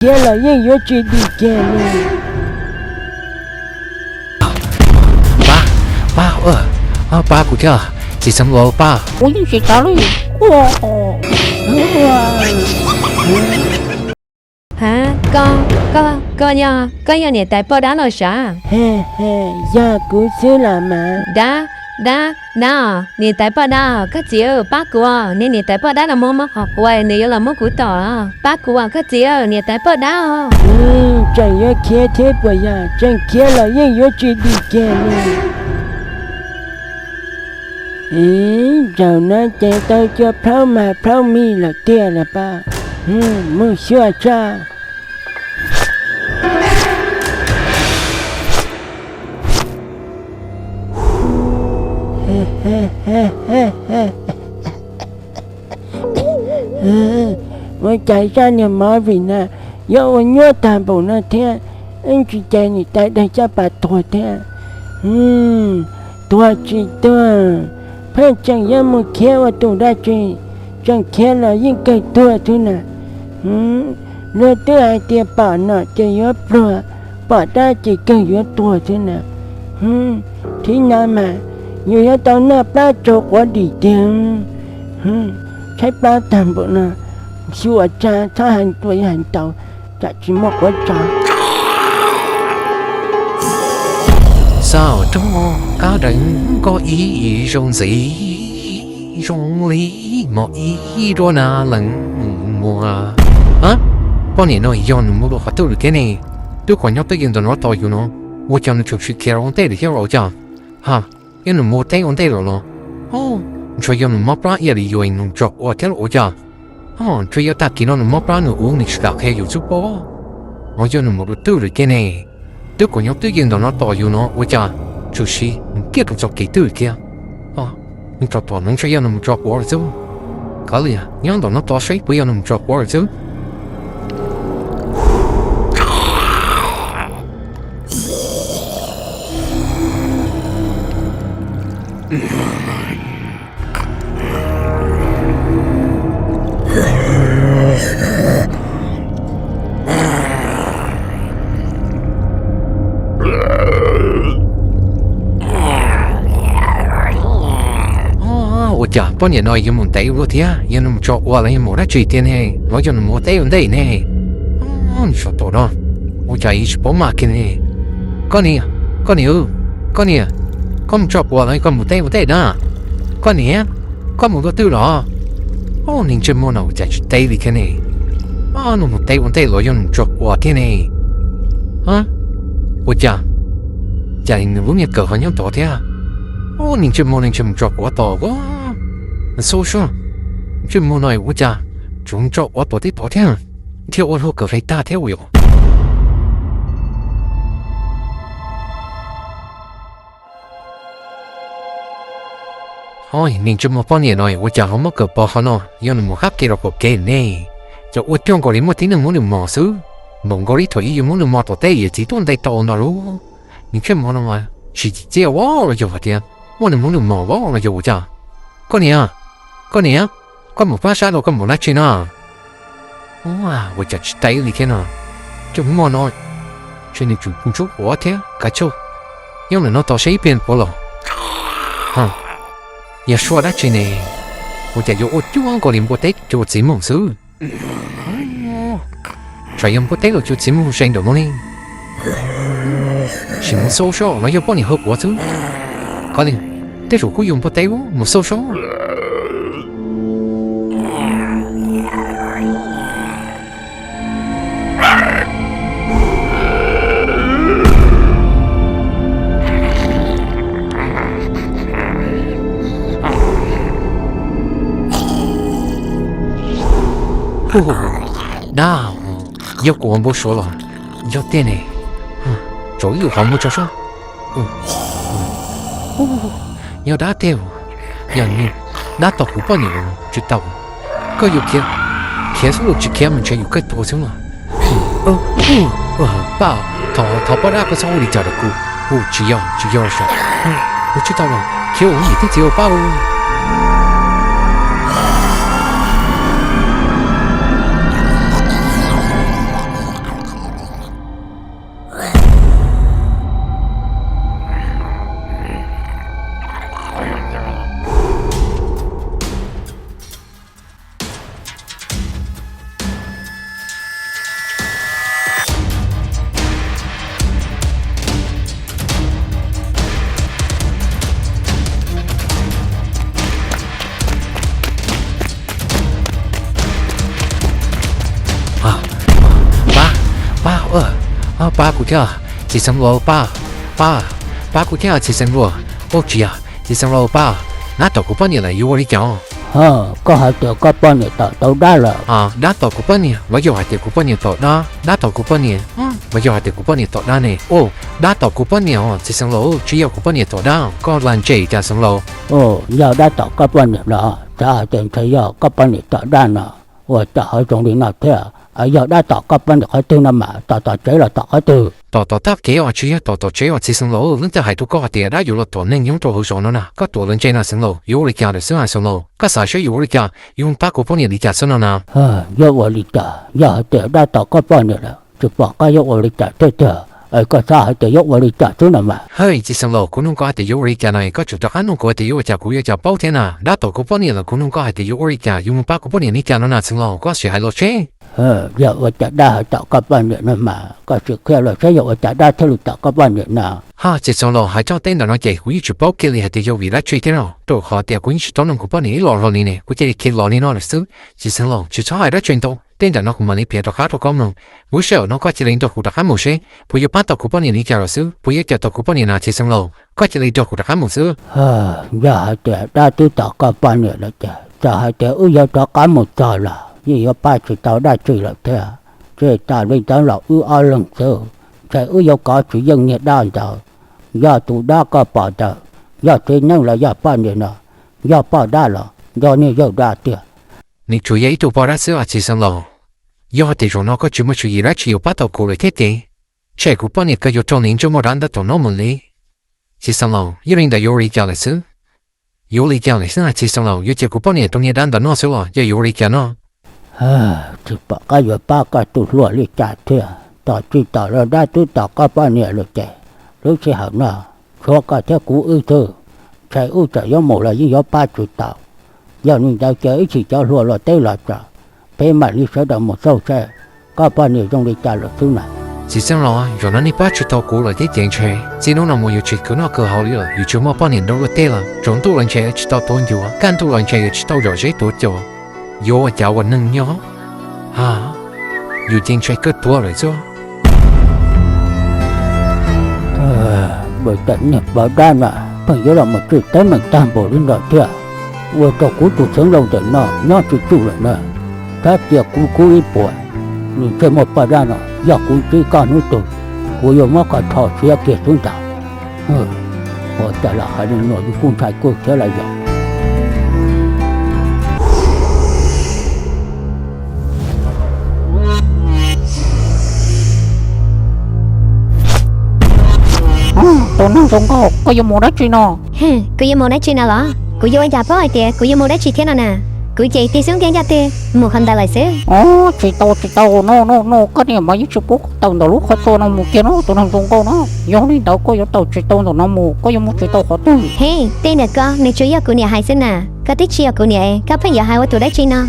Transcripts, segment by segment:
khiav los yeej yuav tsis dim kiag li. Pab, pab, pab kuv thiab, txiv xeev laus pab. Kuv yeej tsis tau li. Ha, koj, koj, koj yog, koj yog niam tais poj dab los sav? Yog kuv xwb los mas. Dab, dab, dab, niam tais poj dab, koj txiv pab kuv, niag niam tais poj dab no muab mob qhov quav, nws yuav los muab kuv tom, pab kuv os koj txiv, niam tais poj dab. Tseem yuav khiav thiab puas yog? Tseem khiav los yeej yuav tsis dim kiag li. Ib zaug no ces tau cua plhaub mag plhaub mig lawm tiag los pab. Mus xyuas tso. Ua cas zaj niag mov vim na yuav ua nyuaj tag npaum no thiab, tsis ces niam tais daig caj pas tuag thiab. Tuag tsis tuag, pheej tseem yuav mus khiav ua tus dab tsi, tseem khiav los yeej kawg tuag xwb na. Luag twb hais tias pom nom ces yuav pluag, pom dab ces kawg yuav tuag xwb na. Thiab no mas yus yuav tau noj plab tsaug quav dim tiag. Tshaib plab tag npaum no, xyuas tsa txhob hais tua hais tau, tsam tsis muaj quav tso. Xauj roob qab dawb nkoj ib zoo ntxiv zoo li mos ib duab na leej muag. Poj niam no yog nws mus dua qhov twg lawm thiab ne? Twb qhov nyob twj ywm ntawm no tos yus no, ua cas nws tseem khiav ua ntej lawm thiab los ua cas? Ha, yog nws mus ua teb ua ntej lawm los? Ntshe yog nws mob plab ib yam li yus nws tso quav thiab los ua cas? Ntshe yog tag kis no nws mob plab nws ua nws tsis kam qhia yus xwb pob. Los yog nws mus dua twg lawm thiab ne? Twb qhov nyob twj ywm ntawm no tos yus no ua cas tshwm sim mus kiag rau txoj kev twg lawm thiab? Nws tso tom no ntshe yog nws mus tso quav lawm xwb. Kav liam, nyob ntawm no tos saib puas yog nws mus tso quav lawm xwb. Ua cas poj niam no yuav mus ntev ua luaj thiab? Yog nws mus tso quav los yog mus dab tsi tiag ne? Los yog nws mus ua teb ua ntej ne? Nws tso tom no, ua cas yus tsis paub maj kiag ne? Koj niam, koj niam, koj niam, koj mus tso quav los yog koj mus teb ua ntej na? Koj niam, koj mus dua twg los? Neeg ntsej muag no ua cas tsis teb li thiab ne? Nws mus teb ua ntej los yog nws mus tso quav thiab ne? Ua cas, cas nws lub niag kawm ho nyob tod thiab? Neeg ntsej muag no ntshe mus tso quav tod. Xauj soj, ntsej muag no ua cas tseem mus tso quav tod teb tod thiab, thiaj ua luag kawm hlais tag thiab ua yom. Hos, neeg ntsej muag poj niam no ua cas ho muab kawm pov qhov no, yog nws mus qab ke los qaum kev ne? Cas ua cuag nkaus li muaj tib neeg muab nws mos xwb, npaum nkaus li thaum ub yus muab nws mos tom tej yawm txiv tuaj nte tau no lauj. Neeg ntsej muag no mas tsis tsim txiaj los yog hais tias muaj neeg muab nws mos los yog ua cas? Koj niam, koj niam, koj mus pab sab los koj mus dab tsi no? Ua cas tsis teb li thiab no? Ntsej muag no, ntshe nws tseem mus tso quav thiab kav tsij nyob ntawm no tos saib ib pliag puas los. Yog suab dab tsi ne? Ua cas yuav ua cuag nkaus li npua teb cuag txiv muag xwb? Tsam yog npua teb los cuag txiv muag ze nraum no li. Sim mus xauj soj los yog poj niam hau quav xwb. Qhov li, tej zaum kuj yog npua teb mus xauj soj. Dab, yog kuv ua npau suav los? Yog tiag ne. Tsaus ib lub qhov muag tso soj. Yog dab tiag, yog dab tom kuv poj niam tsis tau. Koj yuav khiav, khiav xwb los tsis khiav mas ntshe yus kawg tuag xwb no. Pab, thov poj dab koj txhob ua li cas rau kuv. Tsis yog, tsis yog los, kuv tsis tau los, khiav ua niam thiab txiv ua pab ua. Pab kuv thiab, txiv xeev laus, pab, pab, pab kuv thiab txiv xeev laus. Ua tsis yog txiv xeev laus, pab, dab tom kuv poj niam lawm yuav ua li cas? Koj hais tias koj poj niam tom tau dab lawm? Dab tom kuv poj niam? Los yog hais tias kuv poj niam tom dab? Dab tom kuv poj niam? Los yog hais tias kuv poj niam tom dab ne? Ua, dab tom kuv poj niam os txiv xeev laus, tsis yog kuv poj niam tom dab. Koj lam ntse cas xeev laus? Yog dab tom koj poj niam los xav hais tias ntshe yog koj poj niam tom dab no. Ua cas ho zoo li no thiab? Yog dab tom koj poj niam qhov twg no mas, tom tom tsev los tom qhov twg? Tom tom tag kev os, tsis yog tom tom tsev os txiv xeev laus. Leej twg hais rau koj hais tias dab yuav los tom neeg nyob rau hauv zos no na? Koj tuav lawv ntse na xeev laus, yuav ua li cas lawm xwb a xeev laus? Koj xav saib yuav ua li cas, yuav mus pab kuv poj niam li cas xwb no na? Yuav ua li cas? Yog hais tias dab tom koj poj niam lawm, tsis pom qab yuav ua li cas thiab tiag. Es koj xav hais tias yuav ua li cas xwb no mas? Hawj, txiv xeev laus, kuv nug koj hais tias yuav ua li cas no koj tseem rov qab nug kuv hais tias yuav ua cas, kuv yuav ua cas paub thiab na? Dab tom kuv poj niam lawm, kuv nug koj hais tias yuav ua li cas, yuav mus pab kuv poj niam li cas no na xeev laus? Koj sim hais los seb. Yog ua cas dab hais tom koj poj niam no mas, koj sim qhia los saib yog ua cas dab thiaj li tom koj poj niam no. Ha, txiv xeev laus, hais txog tej ntawm no ces kuv yeej tsis paub kiag li hais tias yog vim dab tsi thiab no, rau qhov tias kuv yeej tsis tau nug kuv poj niam ib los los li ne, kuv cia li khiav los li no lawm xwb. Txiv xeev laus, tsis txhob hais dab tsi ntau, tej ntawm no kuv mam li piav rov qab rau koj mloog. Lub sij hawm no koj cia li nrog kuv rov qab mus seb puas yuav pab tau kuv poj niam li cas lawm xwb, puas yuav cawm tau kuv poj niam na txiv xeev laus. Koj cia li nrog kuv rov qab mus xwb. Yog hais tias dab twb tom koj poj niam lawm ces txawm hais tias wb yuav rov qab mus txog los yeej yuav pab tsis tau dab tsi lawm thiab. Tsis tas li ntawd los wb ob leeg xwb, ntshe wb yuav kov tsis yeej niag dab ntawd. Yog tus dab koj pom ntawd yog txiv neej los yog poj niam no, yog poj dab los yog niag yawg dab tiag? Nws tsuas yog ib tug poj dab xwb os txiv xeev laus. Yog hais tias zaum no koj tsis muaj tswv yim dab tsi yuav pab tau kuv lawm thiab ces, ntshe kuv poj niam kawg yuav raug nws ntsej muag dab ntawd tom no mus li. Txiv xeev laus, yog li ntawd yuav ua li cas lawm xwb? Yuav ua li cas lawm xwb txiv xeev laus, yuav cia kuv poj niam rau niag dab ntawd noj xwb los yog yuav ua li cas no? Tsis pom qab yuav pab koj tus hluas li cas thiab, tom tsis tom los dab twb tom koj poj niam lawm ces, lub sij hawm no tshuav koj thiab kuv wb xwb, ntshe wb txawm yuav mus los yeej yuav pab tsis tau. Yog li ntawd ces ib chim cov hluas los teb los tso, peb mam li sawv daws mus xauj seb koj poj niam zoo li cas lawm xwb na. Txiv xeev laus, zaum no nej pab tsis tau kuv lawm thiab ces ntshe txij hnub no mus yuav tsis khwv noj khwv haus li lawm, yuav tsis muaj poj niam nrog luag tej lawm, tsaus ntuj los ntshe yuav tsis tau tuav ncuav, kaj ntug los ntshe yuav tsis tau zom zeb tuav cos. Yuav ua cas ua neeg nyob? Ha, yus ces ntshe kawg tuag lawm xwb. Niag poj dab no pheej yuav los mus tsim teeb meem tag npaum li no thiab, ua rau kuv tus xeev laus ntawm no nyob tsis txuj lawm na. Tab cia kuv kub ib puas, nws ntsej muag poj dab no, yog kuv ntsib koj hnub twg, kuv yuav muab koj rho siav kiag xwb ntag. Ua cas lam hais li no, yus kuj ntshai kawg thiab lawm yom. Tus neeg zoo nkauj, koj yuav mus dab tsi no? Kuv yuav mus dab tsi no los? Kuv yuav ua cas paub hais tias kuv yuav mus dab tsi thiab no na? Kuv ces tig xub ntiag ncaj twg mus qhov ntawd lawm xwb. Tsis tau tsis tau, no no no, koj niam mas yeej tsis pub koj tawm ntawm lub qhov tsua no mus kiag no tus neeg zoo nkauj no. Yog li ntawd koj yuav tawm tsis tau ntawm no mus, koj yuav mus tsis tau qhov twg? He, tej ntawm ko nws tsuas yog kuv niam hais xwb na, koj twb tsis yog kuv niam, koj pheej yuav hais ua tus dab tsi no?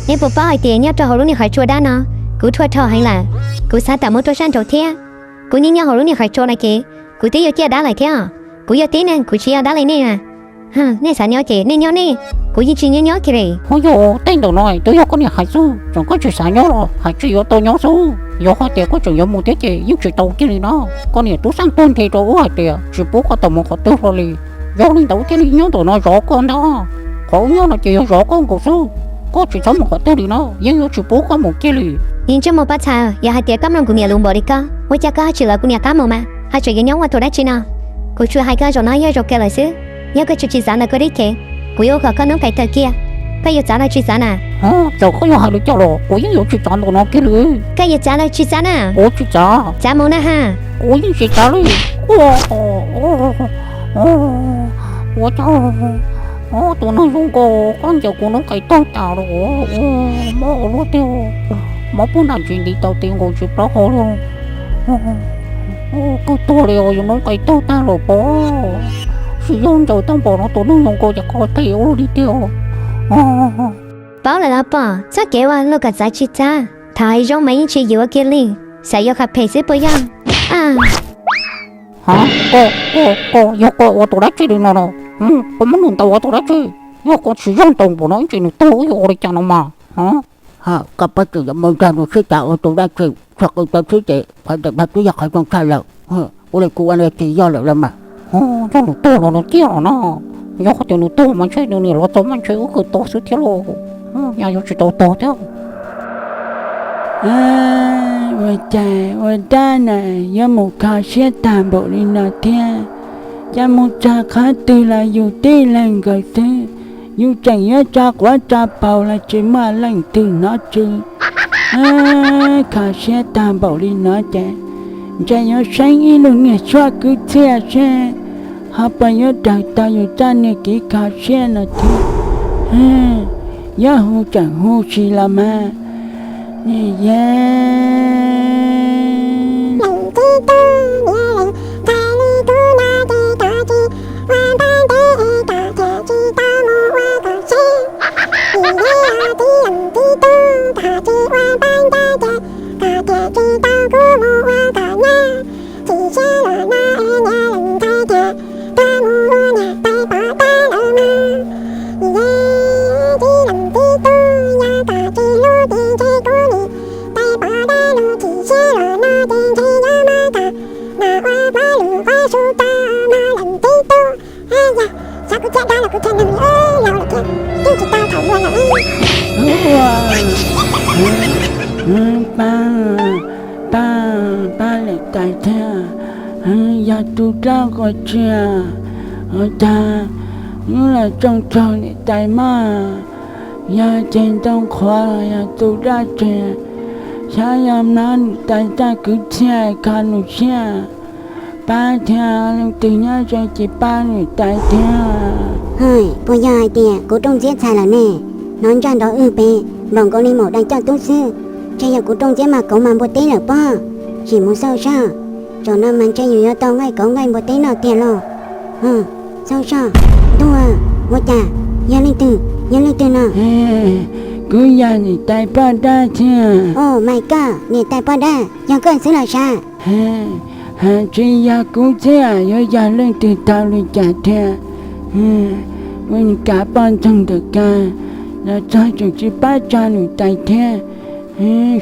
Neb puas paub hais tias nyob rau hauv lub niag qhov tsua dab no, kuv thuaj dhau heev lawm, kuv xav tawm mus rau sab nraud thiab. Kuv nyob nyob hauv lub niag qhov tsua no ces kuv twb yuav ciaj dab lawm thiab. Kuv yog tib neeg, kuv tsis yog dab li nej na. Nej xav nyob ces nej nyob nej, kuv yeej tsis nyob nyob kiag li. Ho yog tej ntawm no twb yog koj niam hais xwb, tseem koj tsis xav nyob los hais tsis yuav tau nyob xwb. Yog hais tias koj tseem yuav mus thiab ces yeej tsis tau kiag li no. Koj niam tub xaj tuag nthi rau wb hais tias tsis pub koj tawm mus qhov twg hlo li. Yog li ntawd thiaj li nyob ntawm no zov koj ntag. Qhov wb nyob no ces yog zov koj nkaus xwb. Koj tsis txhob mus qhov twg li no, yeej yuav tsis pub koj mus kiag li. Yeej tsis muaj pab txha, yog hais tias koj mloog kuv niam lus npaum li koj, ua cas koj ho tsis lawv kuv niam qab mus mas ho tseem yuav nyob ua tus dab tsi no? Kuv tsuas hais koj zaum no yog zaum kawg lawm xwb. Yog koj tseem tsis txav ntawm koj lub cev, kuv yuav ua kom koj noob qes tawm kiag. Koj yuav txav los tsis txav na? Txawm koj yuav hais li cas los kuv yeej yuav tsis txav ntawm no kiag li. Koj yuav txav los tsis txav na? Kuv tsis txav. Txav mus na ha. Kuv yeej tsis txav li. Ua cas tus neeg zoo nkauj koj ncaws kuv noob qes tawg tas los, mob ua luaj tiag, mob puag nram tsis ntiv taws tes nkaus tsis plaub hau li. Kawg tuag li os, yus noob qes tawg tag los pom. Tsis yog ncaws tau npaum no tus neeg zoo nkauj ces kho tes ua luaj li tiag. Paub lawm los pom, txoj kev ua luaj kom txav tsis txav, thaum hais zoo mas yeej tsis yuav kiag li, xav yuav qhov phem xwb puas yog? Koj, koj, koj yog koj ua tus dab tsi li no no? Koj muab nws ntaus ua tus dab tsi? Yog koj tsis yog ntaus npaum no ib tsam nws tuag wb yuav ua li cas no mas? Koj pab tseem yuav mus nrog nws sib cav ua tus dab tsi? txog qw tau xwb ces qhov ntawd twb yog qhov zoo tshaj lawm. Ua li kuv ua no ces yog lawm los mas. Yog nws tuag los nws ciaj los no, yog hais tias nws tuag mas ntshe nws niam los txog mas ntshe wb kawg tog xwb thiab lauj. Nyaj yuav tsis tau tog thiab. Ua cas ua dab na yuav mus kho siab tag npaum li no thiab? Cas mus txog qhov twg los yus tib leeg nkaus xwb, yus tseem yuav tso quav tso paus los tsis muaj leej twg hnov tsw. Kho siab tag npaum li no ces ntshe yuav seeb ib lub niag suab kwv txhiaj seb ho puas yuav raws tau yus txoj niag kev kho siab no thiab. Yuav hu tseem hu tsis los mas. Yam tib tug niag leej ntxhais li kuv no ces koj tsis ua npab ntev es koj thiaj tsis tau mus ua kom seb. Vim yog tib leej tib tug koj tsis ua npab ntev ces koj thiaj tsis tau kuv mus ua kom nyab. Chim siab los no es niag leej ntxhais thiaj tuag mus ua niam tais pom dab lawm mas. Vim yog tib leej tib tug yog koj tsis hlub ces ntshe kuv niam tais pom dab los chim siab los no ces ntshe yuav muab koj noj ua pov lwm qhov su tau mas leej tib tug. Yog xyov kuv thiab dab los kuv thiaj neeg li laus lawm thiab, twb tsis tau thaum luag lawm. Pab, pab, pab niam tais thiab, yog tus dab quav tsia, ua cas hnub los tsoo tsaug niam tais mog, yog ceg ntoo qhuav los yog tus dab tsi, xyov yog mlob niam tais txoj kwv txhiaj kho nws siab. Pab thiab leej twg nyob ze ces pab niam tais thiab. Hwm, puas yog hais tias kuv rooj ntxiab txhais lawm ne? Hnov ntsaj nrov wb pem npaum nkaus li maum dais coj tub xwb. Ntshe yog kuv rooj ntxiab mas kauv mas npua teb lawm pob. Sim mus xauj soj, zaum no mas ntshe yus yuav tau nqaij kauv nqaij npua teb noj tiag lauj. Xauj soj, ntuj, ua cas, yog leej twg, yog leej twg no? Kuv yog niam tais poj dab thiab. Oh my god, niam tais poj dab, yog koj xwb los sav. Hais tsis yog kuv thiab yuav yog leej twg tau li cas thiab? Ua niam kav poj ntxoog ntawm kag los txog tseem tsis pab tsa niam tais thiab.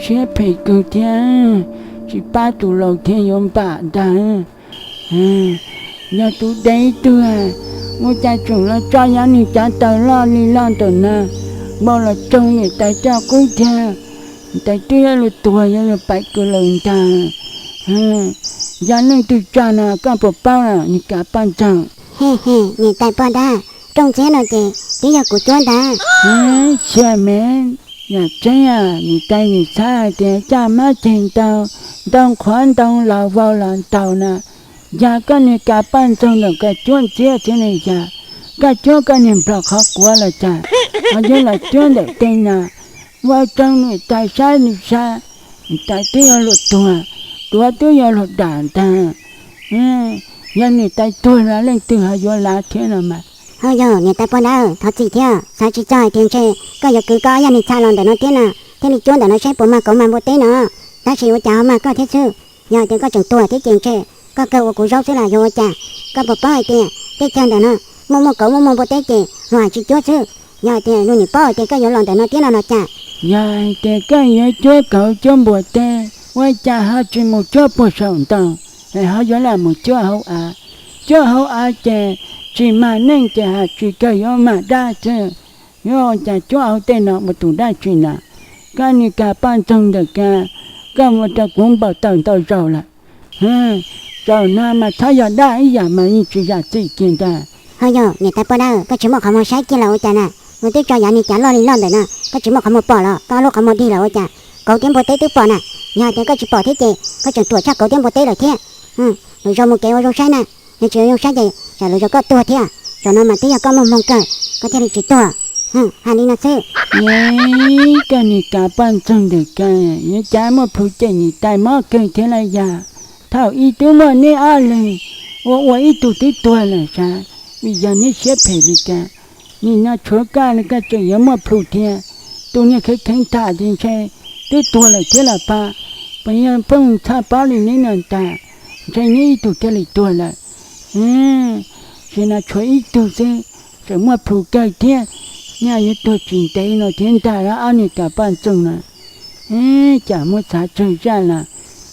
Siab phem kawg thiab, tsis pab tus laus thiab yuav npam ntag. Yog tus dev ib tug, ua cas tseem los tso yav nws cov taws loj li loj ntawm no npau los tsaug niam tais coj qub thiab. Niam tais twb yuav luag tuag yuav luag pais kws lawm ntag. Yog leej twg tsa no koj puas paub los niag kav poj ntxoog? He he, niam tais poj dab, rooj ntxiab no ces twb yog kuv cuab ntag. Xya me, yam tseeb niam tais nim txhab hais tias caj mab ceg ntau, ntoo qhuav ntoo laus vau los ntaus na. Yog koj niag kav poj ntxoog ntawm koj cuab ntxiab thiab ne yog koj cuab koj niag nplog qhov quav los cas, ho yuav los cuab ntawm tej no. Vau rau niam tais saib nws saib, niam tais twb yuav luag tuag, tuav twb yuav luag dam ntag. Yog niam tais tuag los leej twg ho yuav lav thiab no mas. Ho yog niam tais poj dab, thov txim thiab, xav tsis txog hais tias ntshe koj yuav kwv koj ob yag niag txha los ntawm no thiab no, thiaj li cuab ntawm no saib puas mag kauv mag npua teb no. Tab sis ua cas ho mag koj thiab xwb? Yog hais tias koj tseem tuag thiab ces ntshe koj kawg ua kuv zaub xwb los yuav ua cas? Koj puas paub hais tias teb chaws ntawm no muaj muaj kauv muaj muaj npua teb ces luag hais tsis cuab xwb. Yog hais tias luag nim paub hais tias koj yuav los ntawm no thiab no los cas? Yog hais tias koj yuav cuab kauv cuab npua teb, ua cas ho tsis mus cuab puag saum ntoo, es ho yuav lam mus cuab hauv av? Cuab hauv av ces tsis mag neej ces hais tsis kawg yuav mag dab xwb. Yuav ua cas cuab hauv tej no ua tus dab tsi na? Koj niag kav poj ntxoog ntawm kag, koj ua rau kuv npau taws ntau zaus lawm. Zaum no mas txhob yog dab ib yam mas yeej tsis zam txim kiag ntag. Ho yog niam tais poj dab, koj tsis muaj qhov muag saib kiag los ua cas na? Kuv twb tso yav niag cav loj li loj ntawm no, koj tsis muaj qhov muag pom los? Koj lub qhov muag dig los ua cas? Kauv thiab npua teb twb pom na. Yog hais tias koj tsis pom thiab ces koj tseem ruam tshaj kauv thiab npua teb lawm thiab. Lwm zaus mus kev ua zoo saib na. Yog tsis ua zoo saib ces tsam lwm zaus koj tuag thiab. Zaum no mas twb yog koj muaj hmoo kawg, koj thiaj li tsis tuag. Hais li no xwb. Koj niag kav poj ntxoog ntawm kag, yuav cas muaj plhus cem niam tais mob kawg thiab lawm yog? Thaum ub twb muaj neb ob leeg, ua ua ib tug twb tuag lawm sav, vim yog neb siab phem li cas. Nim no tshuav koj, koj tseem yuav muaj plhus thiab. Tus niag kheev kheev tham ces ntshe twb tuag lawm thiab los pab. Puas yog pheej txhaj paub li neb no ntag, ntshe neb ib tug thiaj li tuag lawm. Sim no tshuav ib tug xwb, tseem muaj plhus kawg thiab, nyaj yuav tuag tsis ntev no thiab ntag ob niag kav poj ntxoog na. Cas muab txhav tsawg zaj los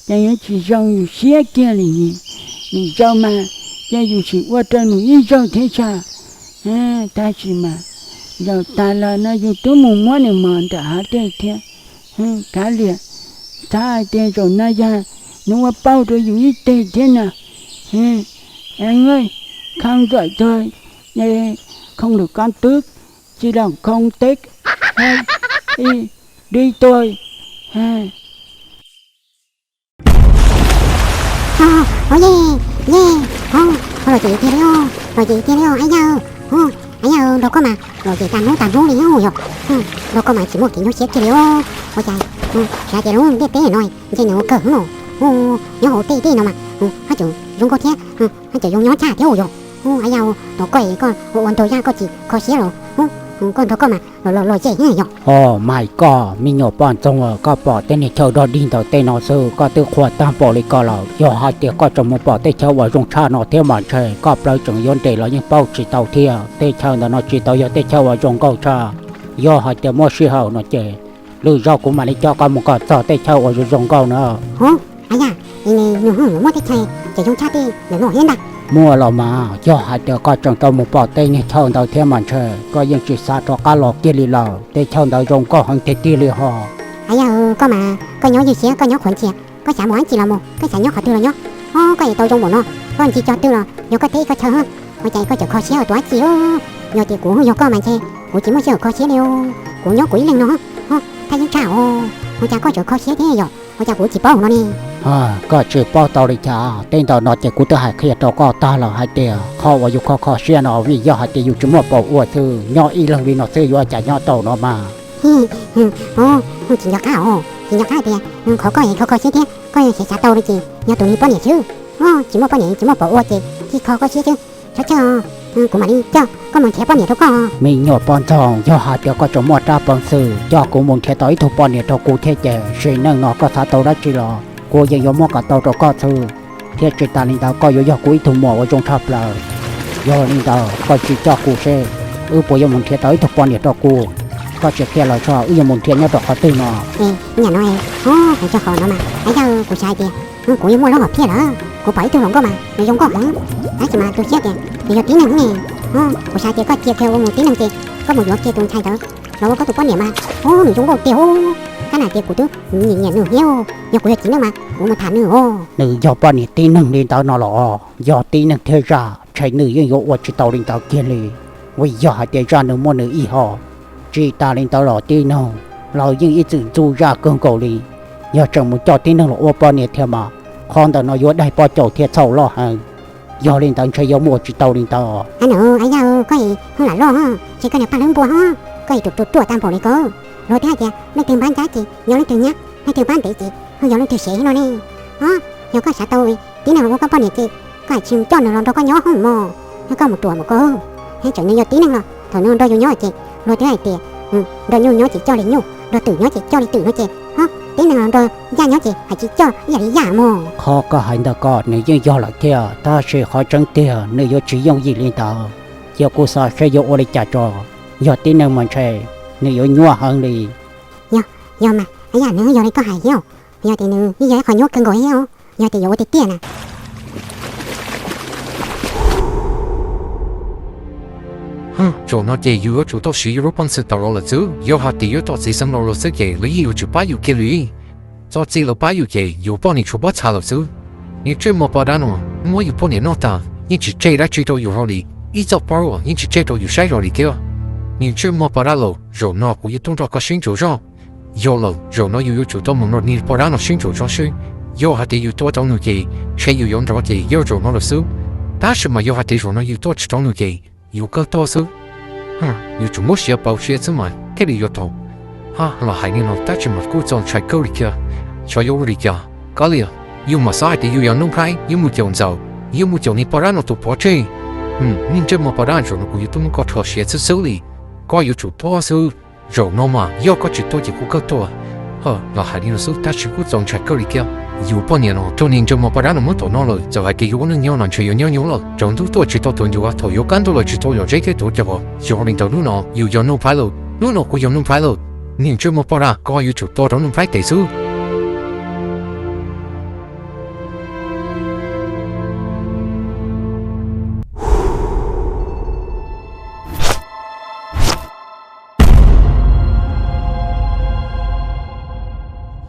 ces yuav tsis zoo yus siab kiag li. Yus zaum mas ces yus tsis ua rau nws ib zaug thiab tso. Tab sis mas zaum tas los no yus twb mus muab nws mos nram hav dej thiab. Kav liam, txhob hais tias zaum no yog nws ua pauj rau yus ib teg thiab no. Khau ntxawm tog, khau lwm kob twb tsis los khau teb, dib tuag. Ua ye, ye, ho, ho los ces tiag li os, los ces tiag li os, a yawg, a yawg, nrog koj mas los ces tag hnub tag hnub li yog, nrog koj mas tsis muaj kev nyuaj siab kiag li os. Ua cas xav tias lub ntiaj teb no ntshe nws ua kawg no, nyob hauv tej dej no mas haj tseem zoo nkauj thiab, haj tseem zoo nyob tshaj thiab yog. A yawg, tos koj es koj ua ua ntau zaj koj tsis kho siab los, koj nrog koj mas los los los ze yog. Os, mas koj me nyuam poj ntxoog, koj pom tej niag chaw dog dig ntawm tej no xwb koj twb qhuas tag npaum li ko lawm. Yog hais tias koj tseem mus pom tej chaw uas zoo tshaj no thiab mas ntshe koj plawv tseem yuav nres los yeej pauj tsis tau thiab. Tej chaw ntawm no tsis tau yog tej chaw uas zoo nkauj tshaj. Yog hais tias muaj sij hawm no ces lwm zaug kuv mam li coj koj mus kom txog tej chaw uas zoo zoo nkauj na. Hu, a yawg, nws muaj tej chaw ces zoo tshaj tej ntawm no thiab ntag. Muaj los mas, yog hais tias koj tseem tau mus pom tej niag chaw ntawd thiab mas ntshe koj yeej tsis xav rov qab los kiag li lawm. Tej chaw ntawd zoo nkauj heev tiag tiag li ho. A yawg, koj mas koj nyob ywj siab, koj nyob qhuav ntxhias, koj xav mus dab tsi los mus, koj xav nyob qhov twg los nyob. Ho koj es tau zoo npaum no, koj ntsia cog twg los yog koj teb koj chaw, ua cas koj tseem kho siab ua tus dab tsi? Yog tias kuv yog koj mas ntshe kuv tsis muaj sij hawm kho siab li. Kuv nyob kuv ib leeg no, thaj yeeb tshaj os, ua cas koj tseem kho siab thiab yom? Ua cas kuv tsis paub no ne? Koj tsis paub tau li cas, tej ntawm no ces kuv twb hais qhia rau koj tag lawm hais tias qhov uas yus kho kho siab no vim yog hais tias yus tsis muaj paus ua xwb, nyob ib leeg li no xwb yuav cas nyob tau no mas. Tsis nco qab os, tsis nco qab tias qhov koj kho kho siab thiab koj xav xav tau li ces yog tus niag poj niam xwb. Tsis muaj poj niam tsis muaj paus ua ces thiaj kho kho siab xwb. Txhob txhawj, kuv mam li coj koj mus nrhiav poj niam rau koj. Me nyuam poj ntxoog, yog hais tias koj tseem muaj rab peev xwm coj kuv mus nrhiav tau ib tug poj niam rau kuv thiab ces sim neej no koj xav tau dab tsi los kuv yeej yuav muab kom tau rau koj xwb. Thiab tsis tas li ntawd koj yuav yog kuv ib tug muam uas zoo tshaj plaws. Yog li ntawd koj sim coj kuv seb wb puas yuav mus nrhiav tau ib tug poj niam rau kuv. Koj tsis qhia los tso, wb yuav mus nrhiav nyob rau qhov twg no? Niam no, hais txog qhov no mas, a yawg, kuv xav hais tias kuv yuav muaj lub hom phiaj lawm. Kuv pom ib tug hluas nkauj mas nws zoo nkauj heev, tab sis mas tu siab tias nws yog tib neeg ne. Kuv xav tias koj cia kiag ua mus tib neeg ces koj mus yuav kiag tus ntxhais ntawd los ua koj tus poj niam mas, ub, nws zoo nkauj tiag ub. Tab sis tias kuv twb nyiam nyiam nws thiab, yog kuv yog txiv neej mas kuv mus tham nws os. Nws yog poj niam tib neeg li ntawd no los? Yog tib neeg thiab zaj ntshe nws yeej yuav ua tsis tau li ntawd kiag li. Vim yog hais tias zaj nws muaj nws ib hom. Tsis tas li ntawd los tib neeg lawv yeej ib txwm ntxub zaj kawg nkaus li. Yog tseem mus coj tib neeg los ua poj niam thiab mas qhov ntawm no yuav daig pob caus thiab txhaum loj heev. Yog li ntawd ntshe yuav mus ua tsis tau li ntawd. A no, a yawg, koj es hu lam loj, ces koj niag paj hlwb npua ho, koj es ruam ruam ruam tag npaum li ko. Luag twb hais tias leej twg npab ncab ces yog leej twg nyab, leej twg npab ntev ces yog leej twg sev no ne. Yog koj xav tau tib neeg los ua koj poj niam ces koj hais tsis coj nws los nrog koj nyob hoob mos, yog koj mus ruam mus ko. Tseem nws yog tib neeg los thaum nws nrog yus nyob ces luag twb hais tias nrog nyuj nyob ces coj li nyuj, nrog twm nyob ces coj li twm no ces, tib neeg los nrog yaj nyob ces hais tsis coj ib yam li yaj mog. Qhov koj hais ntawd ko nws yeej yog lawm thiab, tab sis qhov tseeb tiag nws yuav tsis yooj yim li ntawd. Cia kuv xav seb yuav ua li cas tso, yog tib neeg mas ntshe nws yuav nyuaj heev li. Yog, yog mas, a yawg, nws yog li koj hais thiab, yog tias nws yeej yog ib qho nyuaj kawg nkaus thiab, yog tias yuav ua tiag tiag na. Zaum no ces yus yuav tsum tau siv yus lub peev xwm tau los lawm xwb, yog hais tias yuav tom txiv xeev los lawm xwb ces lawv yeej yuav tsis pab yus kiag li. Txog txij lawv pab yus ces yus poj niam tshuav pob txha lawm xwb. Niag ntsej muag poj dab no muab yus poj niam noj tag yeej tsis tseg dab tsi rau yus hlo li, ib txoj pob uas yeej tsis tseg rau yus saib zog li thiab. Niag ntsej muag poj dab laus, zaum no kuv yuav tuaj nrog koj sib ntsuas zog. Yog lawm, zaum no yus yuav tsum tau mus nrog niag poj dab no sib ntsuas zog seb yog hais tias yus tua tau nws ces ntshe yus yuav nrov ces yog zaum no lawm xwb. Tab sis mas yog hais tias zaum no yus tua tsis tau nws ces yus kawg tuag xwb. Yus tsuas muab siav pauv siab xwb mas thiaj li yuav tau. Ha, los hais li no tab sis mas kuj txaus ntshai kawg li kiag. Xyov yuav ua li cas, kav liam, yus mam xav hais tias yus yog noob phaib, yus mus caum ntxaus, yus mus caum niag poj dab no tus pov tseg. Niag ntsej muag poj dab, zaum no kuv yuav tuaj muab koj rhuav siav xwb xwb li. Koj yuav tsum tuag xwb. Zaum no mas yog koj tsis tuag ces kuv kawg tuag. Ho, los hais li no xwb tab sis kuj txaus ntshai kawg li kiag. Yus poj niam no raug niag ntsej muag poj dab no muab tom no lawm, txawm hais tias yus ua neej nyob no ntshe yuav nyob nyob lawm, tsaus ntuj tuaj tsis tau tuav ncuav, thaum yuav kaj ntug los tsis tau yos zeb thiab tuav cos. Yog li ntawd hnub no yus yog noob phaib lawm, hnub no kuv yog noob phaib lawm. Niag ntsej muag poj dab, koj yuav tsum tua rau nws faib tes xwb.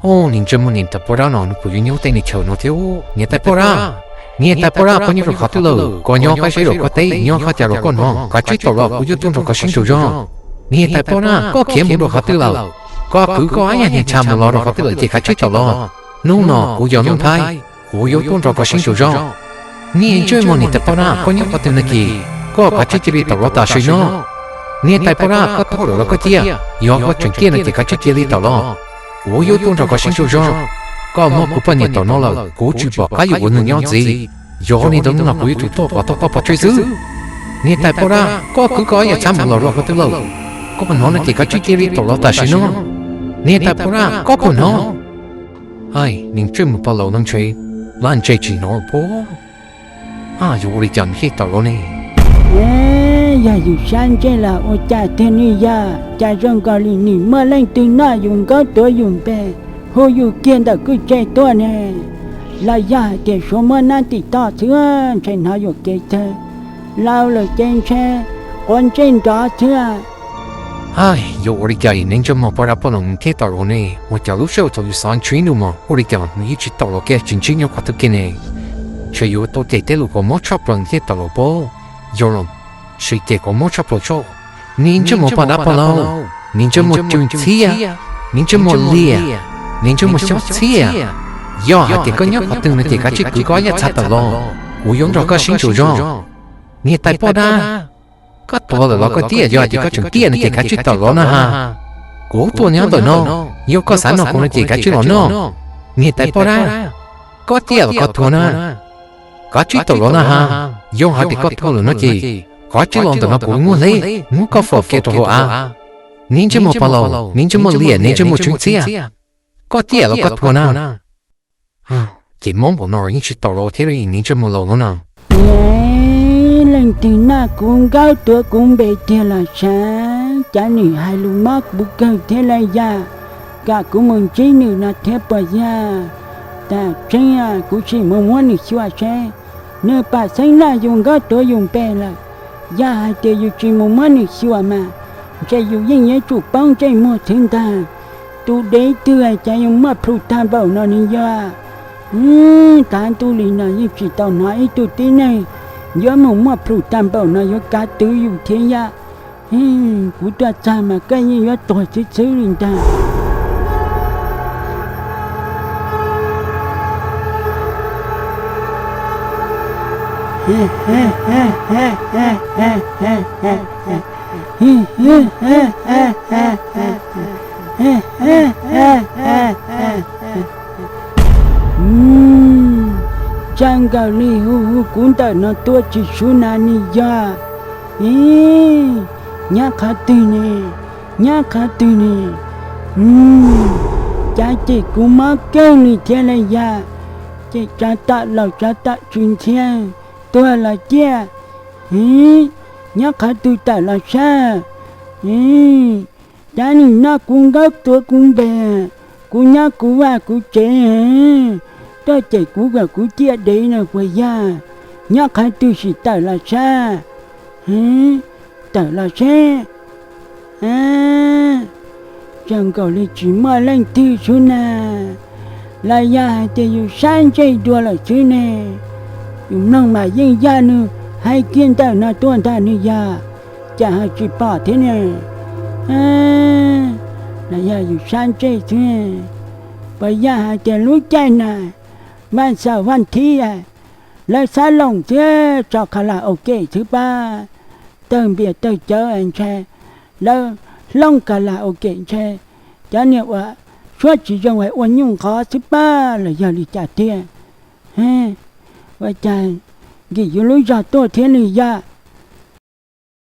Niag ntsej muag niam tais poj dab no nws puas yuav nyob tej niag chaw no thiab? Niam tais poj dab, niam tais poj dab, koj nyob rau qhov twg lawm? Koj nyob qab zeb rau koj teb, nyob qhov cas rau koj hnov? Kav tsij tawm los, kuv yuav tuaj nrog koj sib ntsug zog. Niam tais poj dab, koj khiav mus rau qhov twg lawm? Koj kwv koj ob yam niag tshav mus los rau qhov twg lawm ces kav tsij tawm los. Hnub no kuv yog Nuj Nplhaib, kuv yuav tuaj nrog koj sib ntsuas zog. Niag ntsej muag niam tais poj dab, koj nyob qhov twg no ces koj kav tsij cia li tawm los tam sim no. Niam tais poj dab, koj thauj lawm los koj ciaj? Yog koj tseem ciaj no ces kav tsij cia li tawm los, kuv yuav tuaj nrog koj sib ntsuas zog. Koj muab kuv poj niam tom no lawm, kuv tsis pom qab yuav ua nws nyob ntxiv. Yog li ntawd hnub no kuv yuav tsum tuaj kom tau koj pov tseg xwb. Niam tais poj dab, koj kwv koj ob yam tshav mus los rau qhov twg lawm? Koj hnov no ces kav tsij cia li tawm los tam sim no. Niam tais poj dab, koj puas hnov? Niag ntsej muag poj laus no ntshe lam ntse tsis hnov pob. Yuav ua li cas nws thiaj tawm los ne? Yog yus sab ntsej los ua cas tiag ne yog? Cas zoo nkaus li nim muaj leej twg noj yus nkaub tuav yus npe, hu yus kiag ntawm kwj tse tuaj ne? Los yog hais tias suav muab nab tim toj xwb, ntshe hnov yuam kev tag. Laus lawm ces ntshe quav ntsej nrov xwb. Yuav ua li cas niag ntsej muag poj dab poj laus nws thiaj tawm los ne? Ua cas lub sij hawm thaum yus xav ntsib nws mas ua li cas nws yeej tsis tawm los kiag, tsis ntsib nyob qhov twg kiag ne? Ntshe yuav tau cem tej lus kom mob tshaj plaws nws thiaj tawm los pob. Yog los sis cem kom mob tshaj plaws tso. Niag ntsej muag poj dab poj laus, niag ntsej muag tsw ntxhiab, niag ntsej muag liam, niag ntsej muag xyob txhiab, yog hais tias koj nyob qhov twg no ces kav tsij kwv koj ob yam tshav tawm los, kuv yuav nrog koj sib ntsuas zog. Niam tais poj dab, koj tuag lawm los koj ciaj? Yog hais tias koj tseem ciaj no ces kav tsij tawm los na ha. Kuv tuaj nyob ntawm no, yog koj xav noj kuv no ces kav tsij los noj. Niam tais poj dab, koj ciaj los koj tuag na? Kav tsij tawm los na ha. Yog hais tias koj tuag lawm no ces kav tsij los ntawm no, kuv muab hleb muab koj faus kiag rau hauv av. Niag ntsej muag poj laus, niag ntsej muag liam, niag ntsej muag tsw ntxhiab, koj ciaj los koj tuag na? Ces mob npaum no yeej tsis tawm los thiab li niag ntsej muag laus no na. Leej twg noj kuv nkaub tuav kuv npe tiag los sav, cas nim hais lus mob kuv kawg thiab lawm yog? Kom kuv mus ntsib nws no thiab puas yog? Tas tseeb kuv sim mus muab nws xyuas seb nws pom xeeb noj yus nkaub tuav yus npe lawm. Yog hais tias yus tsis mus muab nws xyuas mas ntshe yus yeej yuav tsum poob ntsej muag xwb ntag. Tus dev twg cas yuav muaj plhus tag npaum no ne yog? Tav ntuj li no yeej tsis tau hnov ib tug tib neeg yuav mus muaj plhus tag npaum no yuav kav twv yus thiab yom. Kuv tuaj txog mas koj yeej yuav tuag xwb xwb li ntag. Tsa nkaus li hu hu kuv ntawm no tuaj tsis sub na ni yog. Ib, nyob qhov twg ne? Nyob qhov twg ne? Cav cem kuv mob kawg li thiab li yog. Cem tsav tom laus tsav tom tswv ntxhiab, tuag los ciaj. Ib, nyob qhov twg tawm los sab? Ib, cav nim no kuv nkaub tuav kuv npe, kuv nyob kuv vaj kuv tsev, tuaj cem kuv kom kuv ciaj dev no puas yog? Nyob qhov twg sim tawm los sab? Tawm los seb. Tsa nkaus li tsis muaj leej twg xwb na. Los yog hais tias yus sab ntsej dua lawm xwb ne? Yus mloog mas yeej yog nws hais kiag ntawm no tuaj ntag ni yog, cas ho tsis pom thiab ne? Los yog yus sab ntsej xwb? Puas yog hais tias lub caij na vaj xaum vaj thib lawv xab loos thiab tso kha las au kem xwb pab, tawg npias tawg cawv ntshe lawv hlooj kha las au kem ntshe cov niag uas suab tsis zoo es ua nyuj nqov xwb pab los yog li cas tiag? Ua cas nkim yus lub zog tuaj thiab li yog?